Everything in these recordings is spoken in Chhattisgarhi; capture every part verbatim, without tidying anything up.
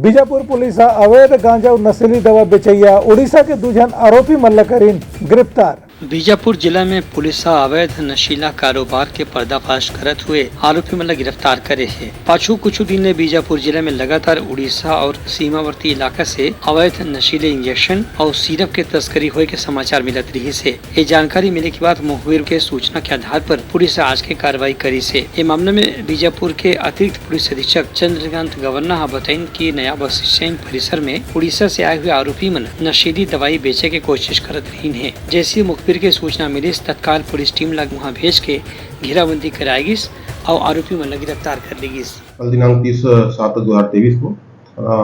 बीजापुर पुलिस ह अवैध गांजा अउ नशीली दवा बेचइया उड़ीसा के दू झन आरोपी मन ल करिन गिरफ्तार। बीजापुर जिला में पुलिस ह अवैध नशीला कारोबार के पर्दाफाश करत हुए आरोपी मन ल गिरफ्तार करे हे। पाछू कुछ दिन ले बीजापुर जिला में लगातार उड़ीसा और सीमावर्ती इलाका से अवैध नशीले इंजेक्शन और सिरप के तस्करी होए के समाचार मिलत रिहिस हे। ये जानकारी मिले के बाद मुखबिर के सूचना के आधार पर पुलिस आज के कार्रवाई करिस हे। ये मामला में बीजापुर के अतिरिक्त पुलिस अधीक्षक चंद्रकांत गवर्ना ह बताइन कि नया बस स्टैंड परिसर में उड़ीसा से आए हुए आरोपी मन नशीली दवाई बेचे के कोशिश करत रहिन हे। जैसे मुखबिर के सूचना मिलिस, तत्काल पुलिस टीम ला वहां भेज के घेराबंदी कराए गिस और आरोपी मन ला गिरफ्तार कर ली गिस। कल दिनांक तीस सात दो हज़ार तेईस को थाना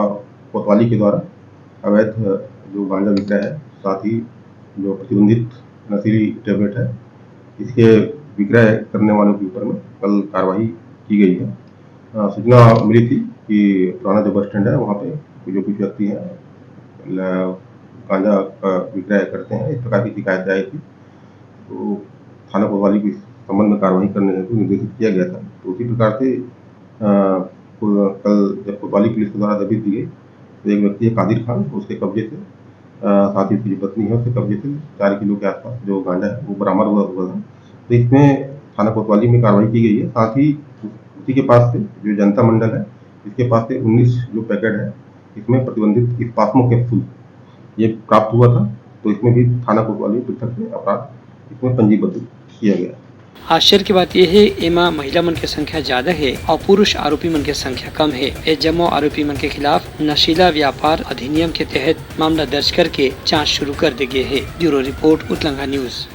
कोतवाली के द्वारा अवैध जो गांजा विक्रय है, साथ ही जो प्रतिबंधित नशीली टैबलेट है, इसके विक्रय करने वालों के ऊपर में कल कार्रवाई की गई है। अ, सूचना मिली थी कि पुराना जो बस स्टैंड है, वहाँ पे जो कुछ व्यक्ति हैं, ल-, गांजा का विक्रय करते हैं, इस प्रकार की शिकायतें आई थी। तो थाना कोतवाली को इस संबंध में कार्रवाई करने हेतु निर्देशित किया गया था। तो उसी प्रकार से, अ, को-, कल जब कोतवाली पुलिस के द्वारा जब्ती दी गई, तो एक व्यक्ति है कादिर खान, उसके कब्जे से, अ, साथ ही उसकी जो पत्नी है, उसके कब्जे से चार किलो के आसपास जो गांजा है, वो बरामद हुआ, हुआ था। तो इसमें थाना कोतवाली में कार्रवाई की गई है। साथ ही उसी के पास से जो जनता मंडल है, इसके पास से उन्नीस जो पैकेट है, इसमें प्रतिबंधित स्पास्मो कैप्सूल ये प्राप्त हुआ था, तो इसमें भी थाना कोतवाली पृथक से अपराध इसमें पंजीबद्ध किया गया। आश्चर्य की बात यह है, एमा महिला मन के संख्या ज्यादा है और पुरुष आरोपी मन के संख्या कम है। ये जम्मो आरोपी मन के खिलाफ नशीला व्यापार अधिनियम के तहत मामला दर्ज करके जांच शुरू कर दे गए है। ब्यूरो रिपोर्ट, उतलंगा न्यूज।